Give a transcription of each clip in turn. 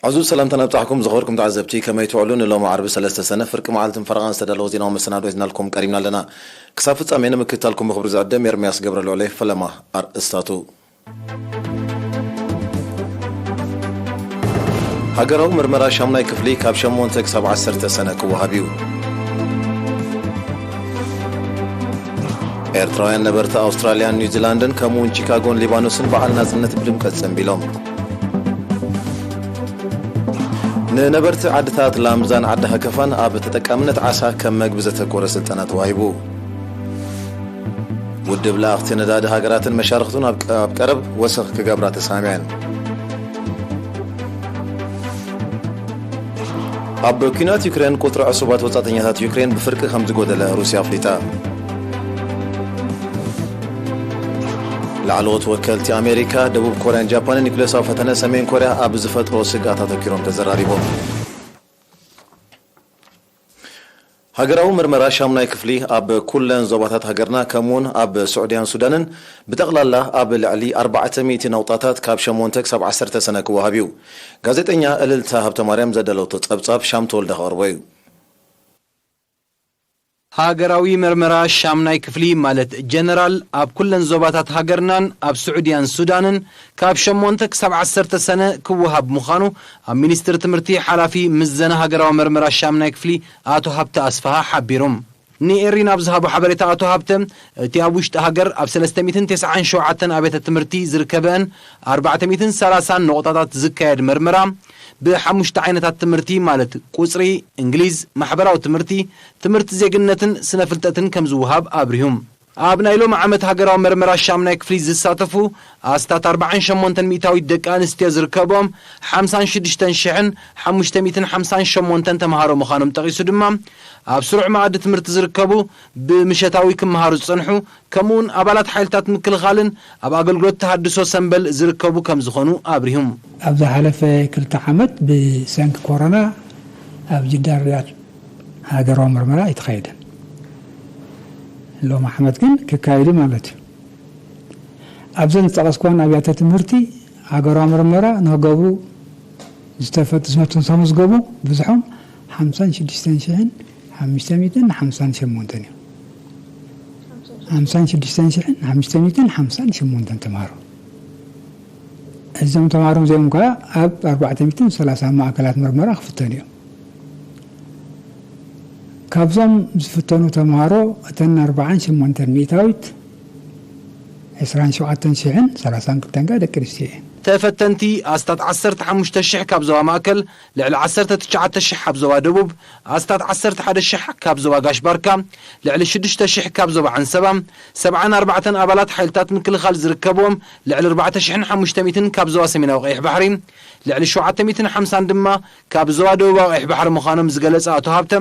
ዕዙዝ ሰላምታ ነብጻሕኩም ዝኸበርኩም ተዓዘብቲ፣ ከመይ ትውዕሉ? ንሎሚ ዓርቢ ሰለስተ ሰነ ፍርቂ መዓልትን ፈረቓን ዝተዳለወ ዜናዊ መሰናዶ ሒዝናልኩም ቀሪብና ኣለና። ክሳብ ፍጻሜ ንምክትታልኩም ብኽብሪ ዝዕደም ኤርምያስ ገብረልዑል እየ። ፈለማ ኣርእስታቱ። ሃገራዊ ምርመራ ሻምናይ ክፍሊ ካብ ሸሞንተ ክሳብ ዓሰርተ ሰነ ክወሃብ እዩ። ኤርትራውያን ነበርቲ ኣውስትራልያን ኒውዚላንድን ከምኡውን ቺካጎን ሊባኖስን በዓል ናጽነት ብድምቀት ጸንቢሎም። ንነበርቲ ዓድታት ላምዛን ዓዲ ሃከፋን ኣብ ተጠቃምነት ዓሳ ከም መግቢ ዘተኮረ ስልጠና ተዋሂቡ። ውድብ ለኣኽቲ ነዳዲ ሃገራትን መሻርኽቱን ኣብ ቀ-፣ ኣብ ቀረብ ወሰኽ ክገብራ ተሳሚዐን። ኣብ ኲናት ዩክሬን ቁጽሪ ዕሱባት ወጻእተኛታት ዩክሬን ብፍርቂ ከም ዝጎደለ ሩስያ ኣፍሊጣ። ላዕለዎት ወከልቲ ኣሜሪካ፣ ደቡብ ኮርያን ጃፓንን ኒኩሌሳዊ ፈተነ ሰሜን ኮርያ ኣብ ዝፈጥሮ ስግኣት ኣተኲሮም ተዘራሪቦም። ሃገራዊ ምርመራ ሻምናይ ክፍሊ ኣብ ኩለን ዞባታት ሃገርና ከምኡውን ኣብ ስዑድያን ሱዳንን ብጠቕላላ ኣብ ልዕሊ ኣርባዕተ ሚእቲ ነቑጣታት ካብ ሸሞንተ ክሳብ ዓሰርተ ሰነ ክወሃብ እዩ። ጋዜጠኛ እልልታ ሃብተማርያም ዘዳለወቶ ጸብጻብ ሻም ተወልደ ከቕርቦ እዩ። ሃገራዊ መርመራ ሻምናይ ክፍሊ ማለት ጀነራል ኣብ ኩለን ዞባታት ሃገርናን ኣብ ስዑድያን ሱዳንን ካብ ሸሞንተ ክሳብ ዓሰርተ ሰነ ክወሃብ ምዃኑ ኣብ ሚኒስትሪ ትምህርቲ ሓላፊ ምዘና ሃገራዊ መርመራ ሻምናይ ክፍሊ ኣቶ ሃብተ ኣስፍሃ ሓቢሩ። ንኤሪና ኣብ ዝሃቦ ሓበሬታ ኣቶ ሃብተ፣ እቲ ኣብ ውሽጢ ሃገር ኣብ ሰለስተ ሚእትን ተስዓን ሸውዓተን ኣብያተ ትምህርቲ ዝርከበን ኣርባዕተ ሚእትን ሰላሳን ነቑጣታት ዝካየድ መርመራ ብሓሙሽተ ዓይነታት ትምህርቲ ማለት ቁጽሪ፣ እንግሊዝ፣ ማሕበራዊ ትምህርቲ፣ ትምህርቲ ዜግነትን ስነ ፍልጠትን ከም ዝወሃብ ኣብሪሁ። ኣብ ናይ ሎሚ ዓመት ሃገራዊ መርመራ ሻምናይ ክፍሊ ዝሳተፉ ኣስታት ኣርባዓን ሸሞንተን ሚእታዊት ደቂ ኣንስትዮ ዝርከቦም ሓምሳን ሽዱሽተን ሽሕን ሓሙሽተ ሚእትን ሓምሳን ሸሞንተን ተምሃሮ ምዃኖም ጠቒሱ ድማ፣ ኣብ ስሩዕ መኣዲ ትምህርቲ ዝርከቡ፣ ብምሸታዊ ክመሃሩ ዝጸንሑ፣ ከምኡውን ኣባላት ሓይልታት ምክልኻልን ኣብ ኣገልግሎት ተሃድሶ ሰምበል ዝርከቡ ከም ዝኾኑ ኣብሪሁ። ኣብ ዝሓለፈ ክልተ ዓመት ብሰንኪ ኮሮና ኣብ ጅዳ ሪያድ ሃገራዊ ምርመራ ኣይተኻየደን። ሎሚ ዓመት ግን ክካየድ እዩ ማለት እዩ። ኣብዘን ዝጠቐስኩወን ኣብያተ ትምህርቲ ሃገራዊ ምርመራ ንክገብሩ ዝተፈት-፣ ዝተመዝገቡ ብዝሖም ሓምሳን ሽዱሽተን ሽሕን ሓሙሽተ ሚእትን ሓምሳን ሸሞንተን እዮም። ሓምሳን ሽዱሽተን ሽሕን ሓሙሽተ ሚእትን ሓምሳን ሸሞንተን ተምሃሮ። እዞም ተምሃሮ እዚኦም ከኣ ኣብ ኣርባዕተ ሚእትን ሰላሳን ማእከላት ምርመራ ክፍተኑ እዮም። ካብዞም ዝፍተኑ ተምሃሮ እተን ኣርባዓን ሸሞንተን ሚእታዊት ዕስራን ሸውዓተን ሽሕን ሰላሳን ክልተን ከኣ ደቂ ኣንስትዮ እየን። ተፈተንቲ ኣስታት ዓሰርተ ሓሙሽተ ሽሕ ካብ ዞባ ማእከል፣ ልዕሊ ዓሰርተ ትሽዓተ ሽሕ ካብ ዞባ ደቡብ፣ ኣስታት ዓሰርተ ሓደ ሽሕ ካብ ዞባ ጋሽ ባርካ፣ ልዕሊ ሽዱሽተ ሽሕ ካብ ዞባ ዓንሰባ፣ ሰብዓን ኣርባዕተን ኣባላት ሓይልታት ምክልኻል ዝርከብዎም፣ ልዕሊ ኣርባዕተ ሽሕን ሓሙሽተ ሚእትን ካብ ዞባ ሰሜናዊ ቀይሕ ባሕሪ፣ ልዕሊ ሸውዓተ ሚእትን ሓምሳን ድማ ካብ ዞባ ደቡባዊ ቀይሕ ባሕሪ ምዃኖም ዝገለጸ ኣቶ ሃብተ፣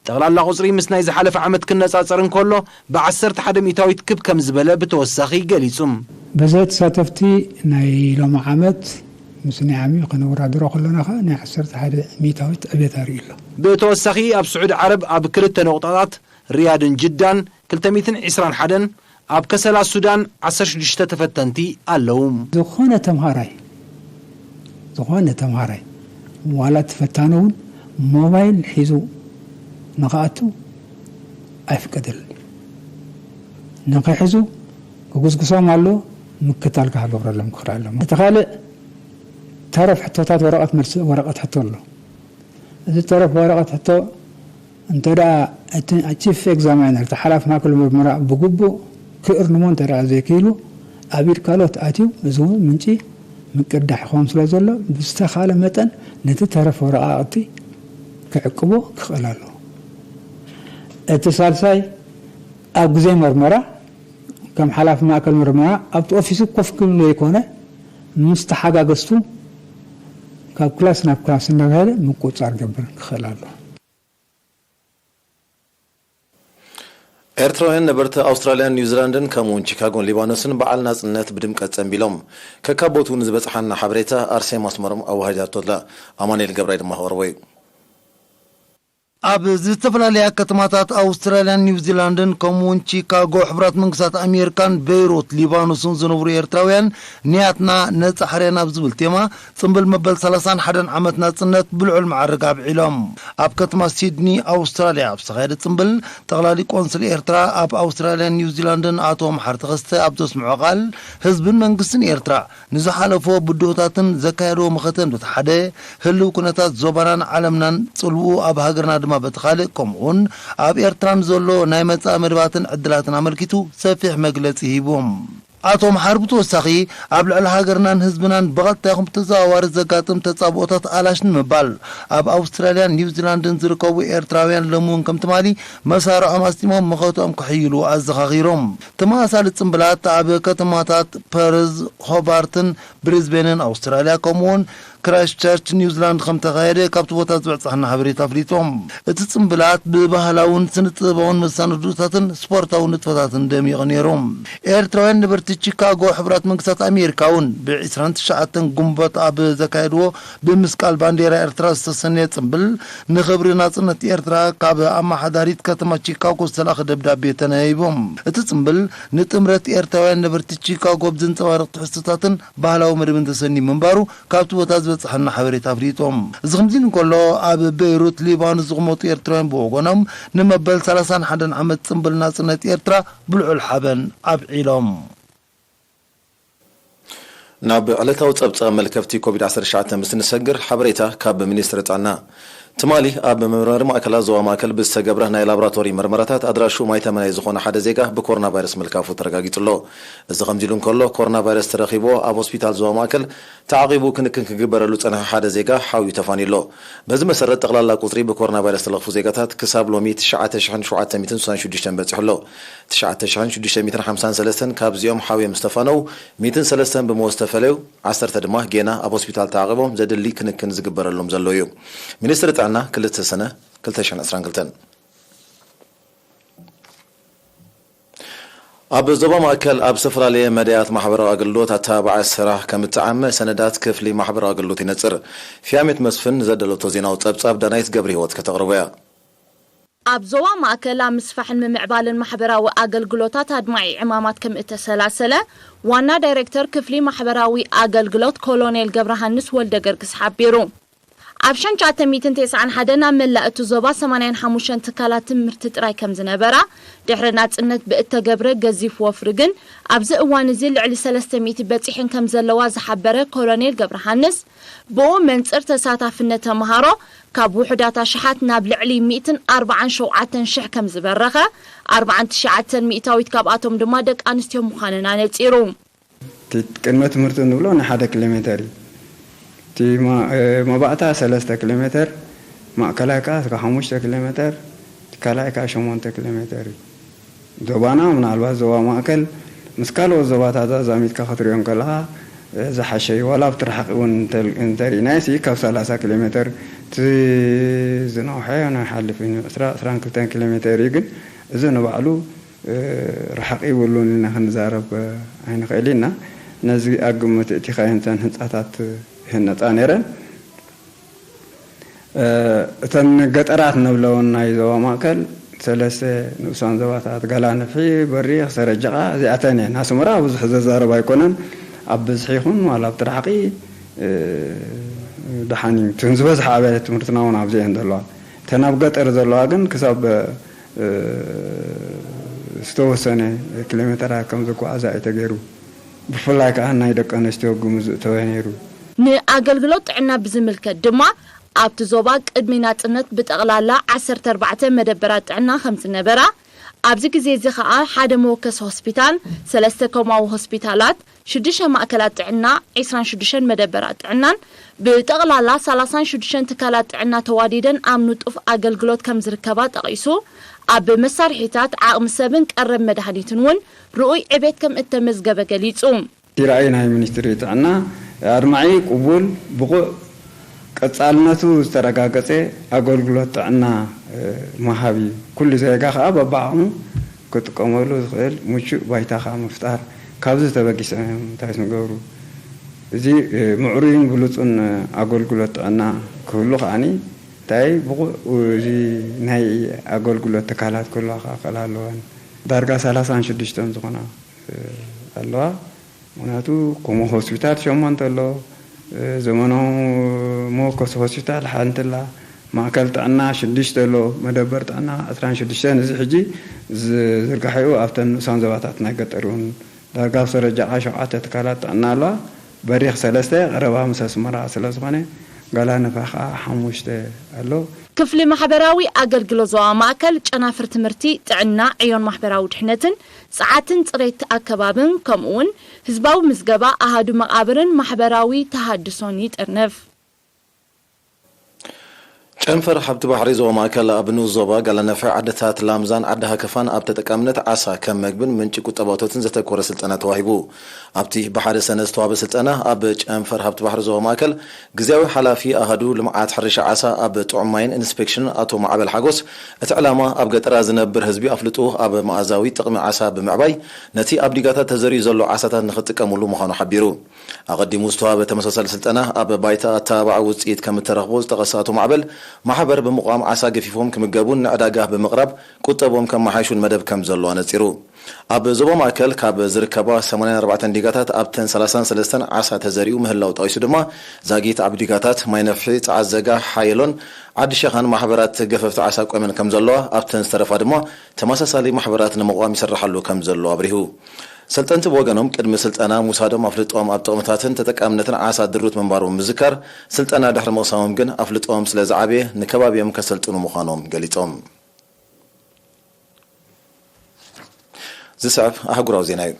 ጠቕላላ ቁጽሪ ምስ ናይ ዝሓለፈ ዓመት ክነጻጸር እንከሎ፣ ብዓሰርተ ሓደ ሚእታዊት ክብ ከም ዝበለ ብተወሳኺ ገሊጹ። ብዛይ ተሳተፍቲ ናይ ሎሚ ዓመት ምስ ናይ ዓሚ ክነወዳድሮ ከለና ኸኣ ናይ ዓሰርተ ሓደ ሚእታዊት ዕቤት ኣርእዩ ኣሎ። ብተወሳኺ ኣብ ስዑዲ ዓረብ ኣብ ክልተ ነቑጣታት ሪያድን ጅዳን ክልተ ሚእትን ዕስራን ሓደን፣ ኣብ ከሰላ ሱዳን ዓሰርተ ሽዱሽተ ተፈተንቲ ኣለዉ። ዝኾነ ተምሃራይ፣ ዝኾነ ተምሃራይ ዋላ እቲ ፈታኒ እውን ሞባይል ሒዙ ንኽኣቱ ኣይፍቀደሉን። ንኽሕዙ ክጉስጉሶም ኣሎ፣ ምክታል ክገብረሎም ክኽእል ኣለዎ። እቲ ካልእ ተረፍ ሕቶታት ወረቐት መልሲ፣ ወረቐት ሕቶ ኣሎ። እዚ ተረፍ ወረቐት ሕቶ እንተ ደኣ እቲ ቺፍ ኤግዛማይነር፣ እቲ ሓላፊ ማእከል ምርመራ ብግቡእ ክእርምሞ እንተ ደኣ ዘይክኢሉ፣ ኣብ ኢድ ካልኦት ኣትዩ፣ እዚ እውን ምንጪ ምቅዳሕ ይኸውን ስለ ዘሎ፣ ብዝተኻእለ መጠን ነቲ ተረፍ ወረቓቕቲ ክዕቅቦ ክኽእል ኣለዎ። እቲ ሳልሳይ፣ ኣብ ግዜ መርመራ፣ ከም ሓላፊ ማእከል ምርመራ ኣብቲ ኦፊሱ ኮፍ ክብል ዘይኮነ፣ ምስ ተሓጋገዝቱ ካብ ክላስ ናብ ክላስ እንዳተባሃለ ምቁጽጻር ክገብር ክኽእል ኣለዎ። ኤርትራውያን ነበርቲ ኣውስትራልያን ኒውዚላንድን ከምኡውን ቺካጎን ሊባኖስን በዓል ናጽነት ብድምቀት ጸንቢሎም። ከካብ ቦትኡ ንዝበጽሓና ሓበሬታ ኣርሴማ ኣስመሮም ኣዋሂዳቶ ኣላ። ኣማኑኤል ገብራይ ድማ ክቕርቦ እዩ። ኣብ ዝተፈላለያ ከተማታት ኣውስትራልያን ኒውዚላንድን፣ ከምኡውን ቺካጎ፣ ሕቡራት መንግስታት ኣሜሪካን ቤይሩት ሊባኖስን ዝነብሩ ኤርትራውያን፣ ንያትና ነጻ ሕርያን ኣብ ዝብል ቴማ ጽምብል መበል ሰላሳን ሓደን ዓመት ናጽነት ብልዑል መዓርግ ኣብዒሎም። ኣብ ከተማ ሲድኒ ኣውስትራልያ ኣብ ዝተኻየደ ጽምብል፣ ጠቕላሊ ቆንስል ኤርትራ ኣብ ኣውስትራልያን ኒውዚላንድን ኣቶ መሓሪ ተኸስተ ኣብ ዘስምዖ ቃል፣ ህዝብን መንግስትን ኤርትራ ንዝሓለፎ ብድሆታትን ዘካየድዎ መኸተ እንተተሓደ፣ ህልው ኩነታት ዞባናን ዓለምናን ጽልውኡ ኣብ ሃገርና ድማ በቲ ካልእ፣ ከምኡውን ኣብ ኤርትራ ንዘሎ ናይ መጻኢ መደባትን ዕድላትን ኣመልኪቱ ሰፊሕ መግለጺ ሂቡ። ኣቶ መሓሪ ብተወሳኺ፣ ኣብ ልዕሊ ሃገርናን ህዝብናን ብቐጥታ ይኹን ብተዘዋዋሪ ዘጋጥም ተጻብኦታት ኣላሽ ንምባል፣ ኣብ ኣውስትራልያን ኒውዚላንድን ዝርከቡ ኤርትራውያን ሎሚ እውን ከም ትማሊ መሳርዖም ኣስጢሞም መኸተኦም ክሕይሉ ኣዘኻኺሮም። ተመሳሳሊ ጽምብላት ኣብ ከተማታት ፐርዝ፣ ሆባርትን ብሪዝቤንን ኣውስትራልያ፣ ከምኡውን ክራይስት ቸርች ኒውዚላንድ ከም ተኻየደ ካብቲ ቦታ ዝበጻሕና ሓበሬታ ኣፍሊጦም። እቲ ጽምብላት ብባህላውን ስነ-ጥበባውን መሰናድኦታትን ስፖርታዊ ንጥፈታትን ደሚቑ ነይሩ። ኤርትራውያን ነበርቲ ቺካጎ፣ ሕቡራት መንግስታት ኣሜሪካ እውን ብ ዕስራን ትሽዓተን ግንቦት ኣብ ዘካየድዎ ብምስቃል ባንዴራ ኤርትራ ዝተሰነየ ጽምብል፣ ንኽብሪ ናጽነት ኤርትራ ካብ ኣመሓዳሪት ከተማ ቺካጎ ዝተላእኸ ደብዳቤ ተነይቦም። እቲ ጽምብል ንጥምረት ኤርትራውያን ነበርቲ ቺካጎ ብዘንጸባርቕ ትሕዝቶታትን ባህላዊ መደብን ተሰንዩ ምንባሩ ካብቲ ቦታ ዝበጽሐና ሓበሬታ ኣፍሊጡ። እዚ ከምዚ ኢሉ እንከሎ፣ ኣብ ቤይሩት ሊባኖስ ዝቕመጡ ኤርትራውያን ብወገኖም፣ ንመበል ሰላሳን ሓደን ዓመት ጽምብል ናጽነት ኤርትራ ብልዑል ሓበን ኣብዒሎም። ናብ ዕለታዊ ጸብጻብ መልከፍቲ ኮቪድ ዓሰርተ ትሽዓተ ምስ እንሰግር፣ ሓበሬታ ካብ ሚኒስትሪ ጥዕና። ትማሊ ኣብ መመርመሪ ማእከላት ዞባ ማእከል ብዝተገብረ ናይ ላቦራቶሪ መርመራታት፣ ኣድራሹ ማይተመናይ ዝኾነ ሓደ ዜጋ ብኮሮና ቫይረስ ምልካፉ ተረጋጊጹ ኣሎ። እዚ ከምዚ ኢሉ እንከሎ፣ ኮሮና ቫይረስ ተረኺብዎ ኣብ ሆስፒታል ዞባ ማእከል ተዓቒቡ ክንክን ክግበረሉ ዝጸንሐ ሓደ ዜጋ ሓውዩ ተፋንዩ ኣሎ። በዚ መሰረት፣ ጠቕላላ ቁጽሪ ብኮሮና ቫይረስ ዝተለኽፉ ዜጋታት ክሳብ ሎሚ ትሽዓተ ሽሕን ሸውዓተ ሚእትን ስሳን ሽዱሽተን በጺሑ ኣሎ። ትሽዓተ ሽሕን ሽዱሽተ ሚእትን ሓምሳን ሰለስተን ካብዚኦም ሓውዮም ዝተፋነው፣ ሚእትን ሰለስተን ብሞት ዝተፈለዩ፣ ዓሰርተ ድማ ጌና ኣብ ሆስፒታል ተዓቒቦም ዘድሊ ክንክን ዝግበረሎም ዘለዉ እዩ። ሚኒስትሪ ጥዕና ክልተ ሰነ ክልተ ሽሕን ዕስራን ክልተን። ኣብ ዞባ ማእከል ኣብ ዝተፈላለየ መዳያት ማሕበራዊ ኣገልግሎት ኣተባባዓይ ስራሕ ከም እተዓመ ሰነዳት ክፍሊ ማሕበራዊ ኣገልግሎት ይነጽር። ፊያሜት መስፍን ዘዳለቶ ዜናዊ ጸብጻብ ዳናይት ገብረ ህይወት ከተቕርቦ እያ። ኣብ ዞባ ማእከል ኣብ ምስፋሕን ምምዕባልን ማሕበራዊ ኣገልግሎታት ኣድማዒ ዕማማት ከም እተሰላሰለ ዋና ዳይሬክተር ክፍሊ ማሕበራዊ ኣገልግሎት ኮሎኔል ገብረሃንስ ወልደገርግስ ሓቢሩ። ኣብ ሸንቻተ ሚእትን ተስዓን ሓደን ኣብ መላእ እቲ ዞባ ሰማንያን ሓሙሽተን ትካላት ትምህርቲ ጥራይ ከም ዝነበራ፣ ድሕሪ ናጽነት ብእተገብረ ገዚፍ ወፍሪ ግን፣ ኣብዚ እዋን እዚ ልዕሊ ሰለስተ ሚእቲ በጺሐን ከም ዘለዋ ዝሓበረ ኮሎኔል ገብረሃንስ፣ ብኡ መንጽር ተሳታፍነት ተመሃሮ ካብ ውሑዳት ኣሽሓት ናብ ልዕሊ ሚእትን ኣርባዓን ሸውዓተን ሽሕ ከም ዝበረኸ፣ ኣርባዓን ትሽዓተን ሚእታዊት ካብኣቶም ድማ ደቂ ኣንስትዮ ምዃነን ኣነጺሩ። እቲ ቅድመ ትምህርቲ እንብሎ ናይ ሓደ ኪሎ ሜተር እዩ። እቲ ማ-፣ እ፣ መባእታ ሰለስተ ኪሎ ሜተር፣ ማእከላይ ከኣ እስከ ሓሙሽተ ኪሎ ሜተር፣ እቲ ካልኣይ ከኣ ሸሞንተ ኪሎ ሜተር እዩ። ዞባና ምናልባት ዞባ ማእከል ምስ ካልኦት ዞባታት ኣዛሚድካ ክትሪኦ እንከለኻ፣ እ፣ ዝሓሸ እዩ። ዋላ ኣብቲ ርሓቕ እውን እንተ-፣ እንተሪእናዮ ሲ ካብ ሰላሳ ኪሎ ሜተር እቲ ዝነውሐ ናይ ሓልፍ እዩ። ዕስራ፣ ዕስራን ክልተን ኪሎ ሜተር እዩ። ግን እዚ ንባዕሉ ርሕቕ ይብሉን ኢልና ክንዛረብ ኣይንኽእል ኢና። ነዚ ኣብ ግምት እቲኻ እየን እተን ህንጻታት ይህነጻ ነይረን። እተን ገጠራት ንብለውን ናይ ዞባ ማእከል ሰለስተ ንኡሳን ዞባታት፣ ጋላ ንፍሒ፣ በሪኽ፣ ሰረጀቓ፣ እዚኣተን እየን። ኣስመራ ብዙሕ ዘዛርብ ኣይኮነን። ኣብ ብዝሒ ይኹን ዋላ ኣብቲ ራሕቂ ደሓን እዩ። እተን ዝበዝሓ ኣብያተ ትምህርትና እውን ኣብዚ እየን ዘለዋ። እተን ኣብ ገጠር ዘለዋ ግን ክሳብ ዝተወሰነ ኪሎ ሜተራት ከም ዝጓዓዛ እዩ ተገይሩ። ብፍላይ ከኣ ናይ ደቂ ኣንስትዮ ግምት ዝእተወ ነይሩ። ንኣገልግሎት ጥዕና ብዝምልከት ድማ፣ ኣብቲ ዞባ ቅድሚ ናጽነት ብጠቕላላ ዓሰርተ ኣርባዕተ መደበራት ጥዕና ከም ዝነበራ፣ ኣብዚ ግዜ እዚ ከኣ ሓደ መወከሲ ሆስፒታል፣ ሰለስተ ከምኣዊ ሆስፒታላት፣ ሽዱሽተ ማእከላት ጥዕና፣ ዒስራን ሽዱሽተን መደበራት ጥዕናን ብጠቕላላ ሰላሳን ሽዱሽተን ትካላት ጥዕና ተዋዲደን ኣብ ንጡፍ ኣገልግሎት ከም ዝርከባ ጠቒሱ፣ ኣብ መሳርሒታት፣ ዓቕሚ ሰብን ቀረብ መድሃኒትን እውን ርኡይ ዕቤት ከም እተመዝገበ ገሊጹ። እቲ ራእይ ናይ ሚኒስትሪ ጥዕና ኣድማዒ፣ ቅቡል፣ ብቑዕ፣ ቀጻልነቱ ዝተረጋገጸ ኣገልግሎት ጥዕና፣ እ፣ ምሃብ እዩ። ኩሉ ዜጋ ከኣ በብዓቕሙ ክጥቀመሉ ዝኽእል ምቹእ ባይታ ከኣ ምፍጣር። ካብዚ ተበጊሶም እዮም እንታይ ዝገብሩ። እዚ፣ እ፣ ምዕሩይን ብሉጹን ኣገልግሎት ጥዕና ክህሉ ከኣኒ እንታይ ብቑ-፣ እዚ ናይ ኣገልግሎት ትካላት ክህልዋ ከኣ ክኽእላ ኣለወን። ዳርጋ ሰላሳን ሽዱሽተን ዝኾና፣ እ፣ ኣለዋ። ምኽንያቱ ከምኡ ሆስፒታል ሸሞንተ ኣሎ፣ እ፣ ዘመናዊ መወከሲ ሆስፒታል ሓንቲ ኣላ፣ ማእከል ጥዕና ሽዱሽተ ኣሎ፣ መደበር ጥዕና ዕስራን ሽዱሽተን። እዚ ሕጂ ዝዝርጋሕኡ ኣብተን ንኡሳን ዞባታት ናይ ገጠር እውን ዳርጋ ኣብ ሰረጃ ሸውዓተ ትካላት ጥዕና ኣለዋ። በሪኽ ሰለስተ፣ ቀረባ ምስ ኣስመራ ስለ ዝኾነ፣ ጋላነፋ ኸዓ ሓሙሽተ ኣሎ። ክፍሊ ማሕበራዊ ኣገልግሎት ዞባ ማእከል ጨናፍር ትምህርቲ፣ ጥዕና፣ ዕዮን ማሕበራዊ ድሕነትን፣ ጸዓትን ጽሬት ኣከባብን፣ ከምኡ እውን ህዝባዊ ምዝገባ ኣሃዱ መቓብርን ማሕበራዊ ተሃድሶን ይጥርንፍ። ጨንፈር ሃብቲ ባሕሪ ዞባ ማእከል ኣብ ንኡስ ዞባ ጋላነፍሒ ዓድታት ላምዛን ዓዲ ሃከፋን ኣብ ተጠቃምነት ዓሳ ከም መግብን ምንጪ ቁጠባዊ እቶትን ዘተኮረ ስልጠና ተዋሂቡ። ኣብቲ ብሓደ ሰነ ዝተዋህበ ስልጠና ኣብ ጨንፈር ሃብቲ ባሕሪ ዞባ ማእከል ግዝያዊ ሓላፊ ኣሃዱ ልምዓት ሕርሻ ዓሳ ኣብ ጥዑም ማይን ኢንስፔክሽንን ኣቶ ማዕበል ሓጎስ እቲ ዕላማ ኣብ ገጠራት ዝነብር ህዝቢ ኣፍልጥኡ ኣብ መኣዛዊ ጥቕሚ ዓሳ ብምዕባይ ነቲ ኣብ ዲጋታት ተዘሪኡ ዘሎ ዓሳታት ንኽጥቀምሉ ምዃኑ ሓቢሩ። ኣቐዲሙ ዝተዋህበ ተመሳሳሊ ስልጠና ኣብ ባይታ ኣተባባዒ ውፅኢት ከም እተረኽቦ ዝጠቐሰ ኣቶ ማዕበል፣ ማሕበር ብምቋም ዓሳ ገፊፎም ክምገቡን ንዕዳጋ ብምቕራብ ቁጠቦም ከመሓይሹን መደብ ከም ዘሎ ኣነፂሩ። ኣብ ዞባ ማእከል ካብ ዝርከባ ሰማንያን ኣርባዕተን ዲጋታት ኣብተን ሰላሳን ሰለስተን ዓሳ ተዘሪኡ ምህላው ጠቒሱ ድማ፣ ዛጊት ኣብ ዲጋታት ማይነፍሒ፣ ጸዓት ዘጋ፣ ሓየሎን ዓዲ ሸኻን ማሕበራት ገፈፍቲ ዓሳ ቆመን ከም ዘለዋ፣ ኣብተን ዝተረፋ ድማ ተመሳሳሊ ማሕበራት ንምቋም ይስርሓሉ ከም ዘሎ ኣብሪሁ። ሰልጠንቲ ብወገኖም ቅድሚ ስልጠና ምውሳዶም ኣፍልጦም ኣብ ጥቕምታትን ተጠቃምነትን ዓሳ ድሩት ምንባሩ ብምዝካር፣ ስልጠና ድሕሪ ምቕሳሞም ግን ኣፍልጦም ስለ ዝዓበየ ንከባቢኦም ከሰልጥኑ ምዃኖም ገሊጾም። ዝስዕብ ኣህጉራዊ ዜና እዩ።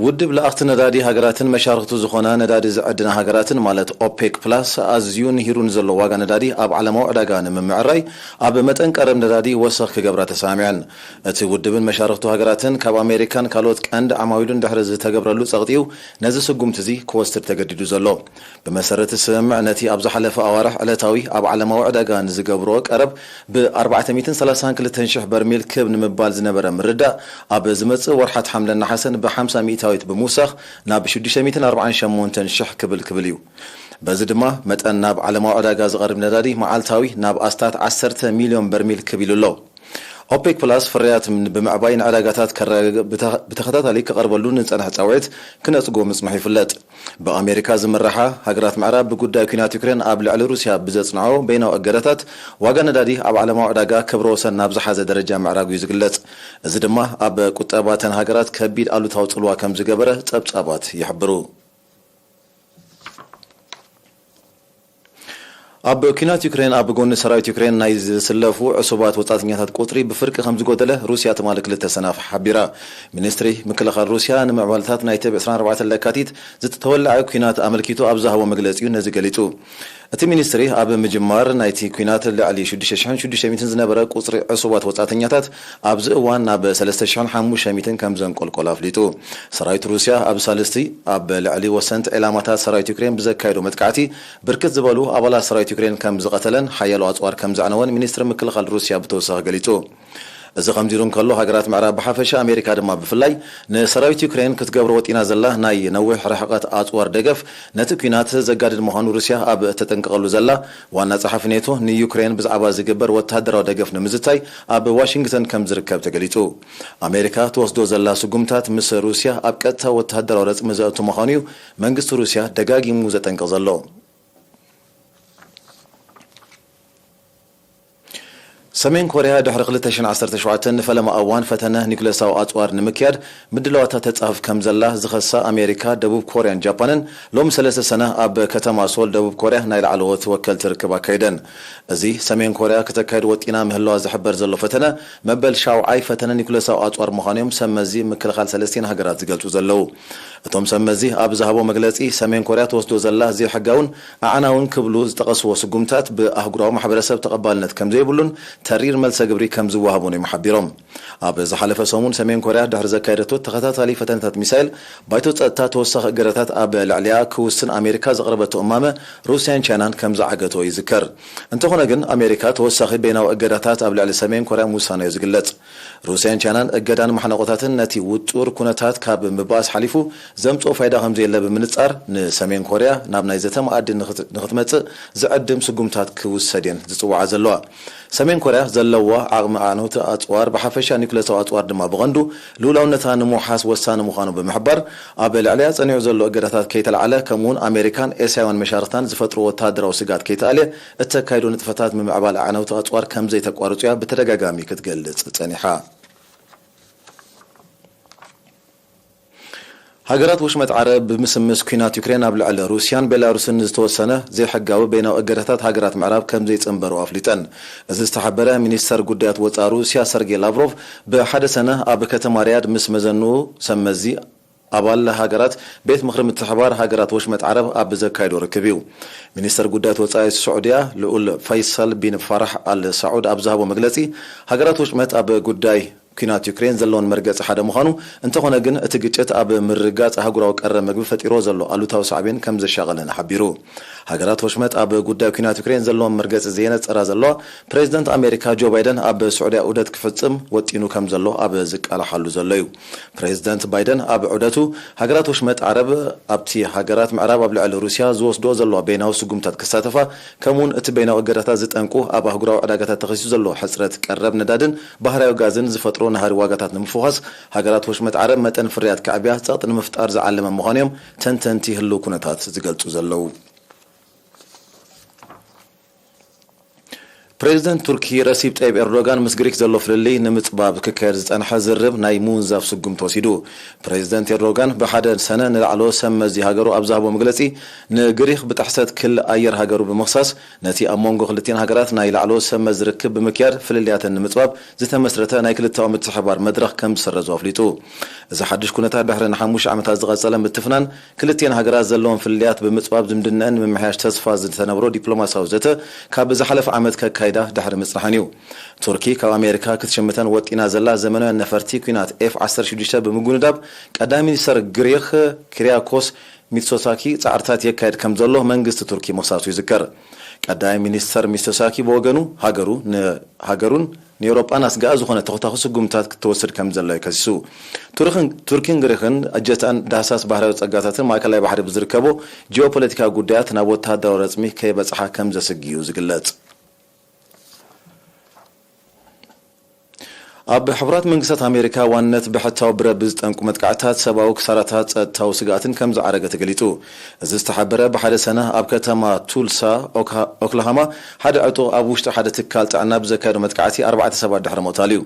ውድብ ለኣኽቲ ነዳዲ ሃገራትን መሻርኽቱ ዝኾና ነዳዲ ዝዕድና ሃገራትን ማለት ኦፔክ ፕላስ ኣዝዩ ንሂሩ ንዘሎ ዋጋ ነዳዲ ኣብ ዓለማዊ ዕዳጋ ንምምዕራይ ኣብ መጠን ቀረብ ነዳዲ ወሰኽ ክገብራ ተሰማሚዐን። እቲ ውድብን መሻርኽቱ ሃገራትን ካብ ኣሜሪካን ካልኦት ቀንዲ ዓማዊሉን ድሕሪ ዝተገብረሉ ጸቕጢ እዩ ነዚ ስጉምቲ እዚ ክወስድ ተገዲዱ ዘሎ። ብመሰረት እቲ ስምምዕ ነቲ ኣብ ዝሓለፈ ኣዋርሕ ዕለታዊ ኣብ ዓለማዊ ዕዳጋ ንዝገብሮ ቀረብ ብ ኣርባዕተ ሚእትን ሰላሳን ክልተን ሽሕ በርሚል ክብ ንምባል ዝነበረ ምርዳእ ኣብ ዝመጽእ ወርሓት ሓምለን ነሓሰን ብ ሓምሳ ሚእታዊት ብምውሳኽ ናብ ሽዱሽተ ሚእትን ኣርባዓን ሸሞንተን ሽሕ ክብል ክብል እዩ። በዚ ድማ መጠን ናብ ዓለማዊ ዕዳጋ ዝቐርብ ነዳዲ መዓልታዊ ናብ ኣስታት ዓሰርተ ሚልዮን በርሚል ክብ ኢሉ ኣሎ። ኦፔክ ፕላስ ፍርያት ብምዕባይ ንዕዳጋታት ከረጋግእ ብተ-፣ ብተኸታታሊ ክቐርበሉ ንጸንሐ ጻውዒት ክነጽጎ ምጽንሑ ይፍለጥ። ብኣሜሪካ ዝምርሓ ሃገራት ምዕራብ ብጉዳይ ኲናት ዩክሬን ኣብ ልዕሊ ሩስያ ብዘጽንዖ በይናዊ እገዳታት ዋጋ ነዳዲ ኣብ ዓለማዊ ዕዳጋ ክብረ ወሰን ናብ ዝሓዘ ደረጃ ምዕራጉ እዩ ዝግለጽ። እዚ ድማ ኣብ ቁጠባተን ሃገራት ከቢድ ኣሉታዊ ጽልዋ ከም ዝገበረ ጸብጻባት ይሕብሩ። ኣብ ኲናት ዩክሬን ኣብ ጎኒ ሰራዊት ዩክሬን ናይ ዝስለፉ ዕሱባት ወጻእተኛታት ቁጽሪ ብፍርቂ ከም ዝጎደለ ሩስያ ትማሊ ክልተ ሰናፍ ሓቢራ። ሚኒስትሪ ምክልኻል ሩስያ ንምዕባለታት ናይቲ ብ ዕስራን ኣርባዕተን ለካቲት ዝተወልዐ ኲናት ኣመልኪቱ ኣብ ዝሃቦ መግለጺ እዩ ነዚ ገሊጹ። እቲ ሚኒስትሪ ኣብ ምጅማር ናይቲ ኲናት ልዕሊ ሽዱሽተ ሽሕን ሽዱሽተ ሚእትን ዝነበረ ቁጽሪ ዕሱባት ወጻእተኛታት ኣብዚ እዋን ናብ ሰለስተ ሽሕን ሓሙሽተ ሚእትን ከም ዘንቆልቆለ ኣፍሊጡ። ሰራዊት ሩስያ ኣብ ሳልስቲ ኣብ ልዕሊ ወሰንቲ ዒላማታት ሰራዊት ዩክሬን ብዘካየዶ መጥቃዕቲ ብርክት ዝበሉ ኣባላት ሰራዊት ዩክሬን ከም ዝቐተለን ሓያሎ ኣጽዋር ከም ዘዕነወን ሚኒስትሪ ምክልኻል ሩስያ ብተወሳኺ ገሊጹ። እዚ ከምዚ ኢሉ እንከሎ፣ ሃገራት ምዕራብ ብሓፈሻ ኣሜሪካ ድማ ብፍላይ ንሰራዊት ዩክሬን ክትገብሮ ወጢና ዘላ ናይ ነዊሕ ርሕቀት ኣጽዋር ደገፍ ነቲ ኲናት ዘጋድድ ምዃኑ ሩስያ ኣብ እተጠንቅቐሉ ዘላ፣ ዋና ጸሓፊ ኔቶ ንዩክሬን ብዛዕባ ዝግበር ወተሃደራዊ ደገፍ ንምዝታይ ኣብ ዋሽንግተን ከም ዝርከብ ተገሊጹ። ኣሜሪካ ትወስዶ ዘላ ስጉምታት ምስ ሩስያ ኣብ ቀጥታ ወተሃደራዊ ረጽሚ ዘእቱ ምዃኑ እዩ መንግስቲ ሩስያ ደጋጊሙ ዘጠንቅቕ ዘሎ። ሰሜን ኮርያ ድሕሪ ክልተ ሽሕን ዓሰርተ ሸውዓተን ንፈለማ እዋን ፈተነ ኒኩለሳዊ ኣጽዋር ንምክያድ ምድላዋታ ተጻፍፍ ከም ዘላ ዝኸሳ ኣሜሪካ፣ ደቡብ ኮርያን ጃፓንን ሎሚ ሰለስተ ሰነ ኣብ ከተማ ሶል ደቡብ ኮርያ ናይ ላዕለዎት ወከልቲ ርክብ ኣካይደን። እዚ ሰሜን ኮርያ ክተካይድ ወጢና ምህላዋ ዝሕበር ዘሎ ፈተነ መበል ሻውዓይ ፈተነ ኒኩለሳዊ ኣጽዋር ምዃኑ እዮም ሰብ መዚ ምክልኻል ሰለስቲን ሃገራት ዝገልጹ ዘለዉ። እቶም ሰብ መዚ ኣብ ዝሃቦ መግለጺ፣ ሰሜን ኮርያ ትወስዶ ዘላ ዘይሕጋውን ኣዕናውን ክብሉ ዝጠቐስዎ ስጉምታት ብኣህጉራዊ ማሕበረሰብ ተቐባልነት ከም ዘይብሉን ተሪር መልሰ ግብሪ ከም ዝወሃቦን እዮም ሓቢሮም። ኣብ ዝሓለፈ ሰሙን ሰሜን ኮርያ ድሕሪ ዘካየደቶ ተኸታታሊ ፈተነታት ሚሳይል፣ ባይቶ ጸጥታ ተወሳኺ እገዳታት ኣብ ልዕሊኣ ክውስን ኣሜሪካ ዘቕረበቶ እማመ ሩስያን ቻይናን ከም ዝዓገቶ ይዝከር። እንተኾነ ግን ኣሜሪካ ተወሳኺ በይናዊ እገዳታት ኣብ ልዕሊ ሰሜን ኮርያ ምውሳናዮ ዝግለጽ። ሩስያን ቻይናን እገዳን ማሕነቆታትን ነቲ ውጡር ኩነታት ካብ ምባኣስ ሓሊፉ ዘምጽኦ ፋይዳ ከም ዘየለ ብምንጻር፣ ንሰሜን ኮርያ ናብ ናይ ዘተ መኣዲ ንክት-፣ ንክትመጽእ ዝዕድም ስጉምታት ክውሰድ እየን ዝጽውዓ ዘለዋ። ሰሜን ኮርያ ዘለዋ ዓቕሚ ኣዕነውቲ ኣጽዋር ብሓፈሻ ኒኩለሳዊ ኣጽዋር ድማ ብቐንዱ ልኡላውነታ ንምውሓስ ወሳኒ ምዃኑ ብምሕባር፣ ኣብ ልዕሊያ ጸኒዑ ዘሎ እገዳታት ከይተላዕለ፣ ከምኡውን ኣሜሪካን ኤስያውያን መሻርኽታን ዝፈጥሮ ወተሃደራዊ ስግኣት ከይተኣልየ፣ እተካይዶ ንጥፈታት ምምዕባል ኣዕነውቲ ኣጽዋር ከም ዘይተቋርጹ እያ ብተደጋጋሚ ክትገልጽ ጸኒሓ። ሃገራት ወሽመጥ ዓረብ ብምስምስ ኲናት ዩክሬን ኣብ ልዕሊ ሩስያን ቤላሩስን ዝተወሰነ ዘይሕጋዊ በይናዊ እገዳታት ሃገራት ምዕራብ ከም ዘይጽንበሩ ኣፍሊጠን። እዚ ዝተሓበረ ሚኒስተር ጉዳያት ወጻኢ ሩስያ ሰርጌይ ላቭሮቭ ብሓደ ሰነ ኣብ ከተማ ሪያድ ምስ መዘንኡ ሰብ መዚ ኣባል ሃገራት ቤት ምኽሪ ምትሕባር ሃገራት ወሽመጥ ዓረብ ኣብ ዘካየዶ ርክብ እዩ። ሚኒስተር ጉዳያት ወጻኢ ስዑድያ ልኡል ፈይሰል ቢን ፋራሕ ኣል ሳዑድ ኣብ ዝሃቦ መግለጺ፣ ሃገራት ወሽመጥ ኣብ ጉዳይ ኲናት ዩክሬን ዘለውን መርገጺ ሓደ ምዃኑ፣ እንተኾነ ግን እቲ ግጭት ኣብ ምርግጋጽ ኣህጉራዊ ቀረብ መግቢ ፈጢሮ ዘሎ ኣሉታዊ ሳዕቤን ከም ዘሻቐለን ሓቢሩ። ሃገራት ወሽመጥ ኣብ ጉዳይ ኲናት ዩክሬን ዘለዎም መርገጺ ዘየነጸራ ዘለዋ፣ ፕሬዚደንት ኣሜሪካ ጆ ባይደን ኣብ ስዑድያ ዑደት ክፍጽም ወጢኑ ከም ዘሎ ኣብ ዝቃላሓሉ ዘሎ እዩ። ፕሬዚደንት ባይደን ኣብ ዑደቱ፣ ሃገራት ወሽመጥ ዓረብ ኣብቲ ሃገራት ምዕራብ ኣብ ልዕሊ ሩስያ ዝወስድኦ ዘለዋ በይናዊ ስጉምታት ክሳተፋ፣ ከምኡውን እቲ በይናዊ እገዳታት ዝጠንቁ ኣብ ኣህጉራዊ ዕዳጋታት ተኸሲቱ ዘሎ ሕጽረት ቀረብ ነዳድን ባህርያዊ ጋዝን ዝፈጥሮ ናህሪ ዋጋታት ንምፍዃስ፣ ሃገራት ወሽመጥ ዓረብ መጠን ፍርያት ከዕብያ ጸቕጢ ንምፍጣር ዝዓለመ ምዃኑ እዮም ተንተንቲ ህልው ኩነታት ዝገልጹ ዘለዉ። ፕሬዚደንት ቱርኪ ረሲብ ጠይብ ኤርዶጋን ምስ ግሪክ ዘሎ ፍልልይ ንምጽባብ ክካየድ ዝጸንሐ ዝርብ ናይ ምውንዛፍ ስጉምቲ ወሲዱ። ፕሬዚደንት ኤርዶጋን ብሓደ ሰነ ንላዕሎ ሰብ መዚ ሃገሩ ኣብ ዝሃቦ መግለጺ፣ ንግሪክ ብጥሕሰት ክሊ ኣየር ሃገሩ ብምኽሳስ፣ ነቲ ኣብ መንጎ ክልቲኣን ሃገራት ናይ ላዕሎ ሰብ መዚ ርክብ ብምክያድ ፍልልያተን ንምጽባብ ዝተመስረተ ናይ ክልተኣዊ ምትሕብባር መድረኽ ከም ዝሰረዞ ኣፍሊጡ። እዚ ሓድሽ ኩነታት ድሕሪ ንሓሙሽተ ዓመታት ዝቐጸለ ምትፍናን ክልቲኣን ሃገራት ዘለዎም ፍልልያት ብምጽባብ ዝምድነአን ንምምሕያሽ ተስፋ ዝተነብሮ ዲፕሎማሲያዊ ዘተ ካብ ዝሓለፈ ዓመት ከካይዳ ድሕሪ ምጽናሐን እዩ። ቱርኪ ካብ ኣሜሪካ ክትሽምተን ወጢና ዘላ ዘመናውያን ነፈርቲ ኲናት ኤፍ ዓሰርተ ሽዱሽተ ብምጉንዳብ ቀዳማይ ሚኒስተር ግሪኽ ኪሪያኮስ ሚትሶታኪ ጻዕርታት የካየድ ከም ዘሎ መንግስቲ ቱርኪ ምኽሳሱ ይዝከር። ቀዳማይ ሚኒስተር ሚትሶታኪ ብወገኑ ሃገሩ ንሃገሩን ንኤውሮጳን ኣስጋኢ ዝኾነ ተኾታኺ ስጉምታት ክትወስድ ከም ዘሎ እዩ ከሲሱ። ቱርክን፣ ቱርኪን ግሪኽን እጀትኣን ዳህሳስ ባህርያዊ ጸጋታትን ማእከላይ ባሕሪ ብዝርከቦ ጂኦፖለቲካዊ ጉዳያት ናብ ወተሃደራዊ ረጽሚ ከይበጽሓ ከም ዘስግእ እዩ ዝግለጽ። ኣብ ሕቡራት መንግስታት ኣሜሪካ ዋንነት ብሕታዊ ብረት ብዝጠንቁ መጥቃዕትታት ሰብኣዊ ክሳራታት ጸጥታዊ ስግኣትን ከም ዝዓረገ ተገሊጹ። እዚ ዝተሓበረ ብሓደ ሰነ ኣብ ከተማ ቱልሳ ኦካ-፣ ኦክላሃማ ሓደ ዕጡቕ ኣብ ውሽጢ ሓደ ትካል ጥዕና ብዘካየዶ መጥቃዕቲ ኣርባዕተ ሰባት ድሕሪ ምቕታል እዩ።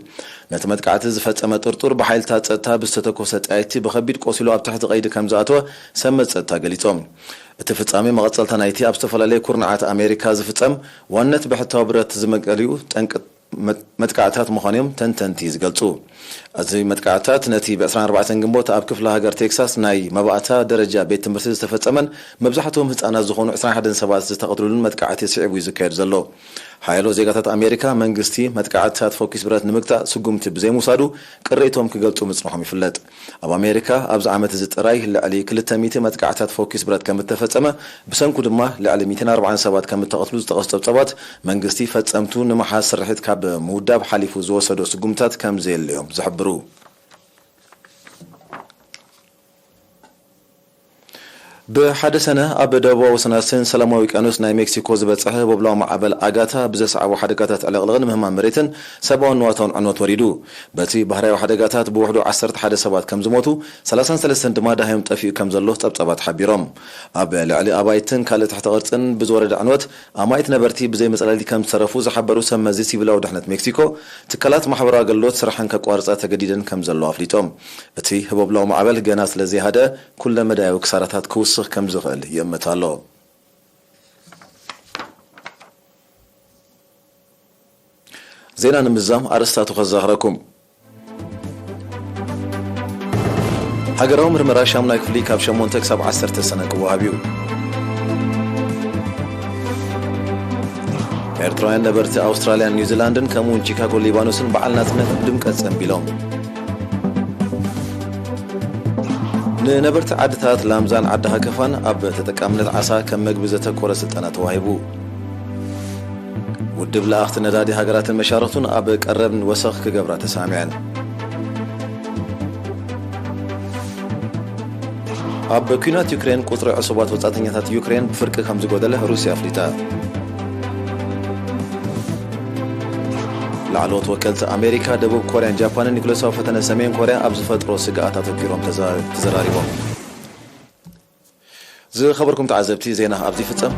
ነቲ መጥቃዕቲ ዝፈጸመ ጥርጡር ብሓይልታት ጸጥታ ብዝተተኮሰ ጠያይቲ ብኸቢድ ቆሲሉ ኣብ ትሕቲ ቀይዲ ከም ዝኣተወ ሰብ መዚ ጸጥታ ገሊጾም። እቲ ፍጻሜ መቐጸልታ ናይቲ ኣብ ዝተፈላለዩ ኩርናዓት ኣሜሪካ ዝፍጸም ዋንነት ብሕታዊ ብረት ዝመቀልዩ ጠንቂ መጥ-፣ መጥቃዕትታት ምዃኑ እዮም ተንተንቲ ዝገልጹ። እዚ መጥቃዕትታት ነቲ ብ ዕስራን ኣርባዕተን ግንቦት ኣብ ክፍለ ሃገር ቴክሳስ ናይ መባእታ ደረጃ ቤት ትምህርቲ ዝተፈጸመን መብዛሕትኦም ህጻናት ዝኾኑ ዕስራን ሓደን ሰባት ዝተቐትሉሉን መጥቃዕቲ ስዒቡ እዩ ዝካየድ ዘሎ። ሓያሎ ዜጋታት ኣሜሪካ መንግስቲ መጥቃዕትታት ፈኲስ ብረት ንምግታእ ስጉምቲ ብዘይምውሳዱ ቅሬቶም ክገልጹ ምጽንሖም ይፍለጥ። ኣብ ኣሜሪካ ኣብዚ ዓመት እዚ ጥራይ ልዕሊ ክልተ ሚእቲ መጥቃዕትታት ፈኲስ ብረት ከም እተፈጸመ፣ ብሰንኩ ድማ ልዕሊ ሚእትን ኣርባዓን ሰባት ከም እተቐትሉ ዝጠቐሱ ጸብጻባት፣ መንግስቲ ፈጸምቱ ንምሓዝ ስርሒት ካብ ምውዳብ ሓሊፉ ዝወሰዶ ስጉምታት ከም ዘየለ እዮም ዝሕብሩ። ብሓደ ሰነ ኣብ ደቡባዊ ወሰናስን ሰላማዊ ውቅያኖስ ናይ ሜክሲኮ ዝበጽሐ ህቦብላዊ ማዕበል ኣጋታ ብዘስዓቦ ሓደጋታት ዕልቕልቕን ምህማን መሬትን ሰብኣውን ንዋታውን ዕንወት ወሪዱ። በቲ ባህርያዊ ሓደጋታት ብውሕዱ ዓሰርተ ሓደ ሰባት ከም ዝሞቱ፣ ሰላሳን ሰለስተን ድማ ደሃዮም ጠፊኡ ከም ዘሎ ጸብጻባት ሓቢሮም። ኣብ ልዕሊ ኣባይትን ካልእ ትሕተ ቅርጽን ብዝወረደ ዕንወት፣ ኣማኢት ነበርቲ ብዘይ መጸለሊ ከም ዝተረፉ ዝሓበሩ ሰብ መዚ ሲቪላዊ ድሕነት ሜክሲኮ፣ ትካላት ማሕበራዊ ኣገልግሎት ስራሐን ከቋርጻ ተገዲደን ከም ዘለዋ ኣፍሊጦም። እቲ ህቦብላዊ ማዕበል ገና ስለ ዘይሃደ፣ ኩለ መዳያዊ ክሳራታት ክውስኽ ከም ዝኽእል ይእመት ኣሎ። ዜና ንምዝዛም ኣርእስታቱ ከዘኻኽረኩም። ሃገራዊ ምርመራ ሻሙናይ ክፍሊ ካብ ሸሞንተ ክሳብ ዓሰርተ ሰነ ክወሃብ እዩ። ኤርትራውያን ነበርቲ ኣውስትራልያን ኒውዚላንድን ከምኡውን ቺካጎ ሊባኖስን በዓል ናጽነት ብድምቀት ጸንቢሎም። ንነበርቲ ዓድታት ላምዛን ዓዲ ሃከፋን ኣብ ተጠቃምነት ዓሳ ከም መግቢ ዘተኮረ ስልጠና ተዋሂቡ። ውድብ ለኣኽቲ ነዳዲ ሃገራትን መሻርኽቱን ኣብ ቀረብ ወሰኽ ክገብራ ተሳሚዐን። ኣብ ኲናት ዩክሬን ቁጽሪ ዕሱባት ወጻእተኛታት ዩክሬን ብፍርቂ ከም ዝጎደለ ሩስያ ኣፍሊጣ። ላዕለዎት ወከልቲ ኣሜሪካ፣ ደቡብ ኮርያን ጃፓንን ኒኩሌሳዊ ፈተነ ሰሜን ኮርያ ኣብ ዝፈጥሮ ስግኣት ኣተኪሮም ተዛ- ተዘራሪቦም። ዝኸበርኩም ተዓዘብቲ፣ ዜና ኣብዚ ይፍጸም።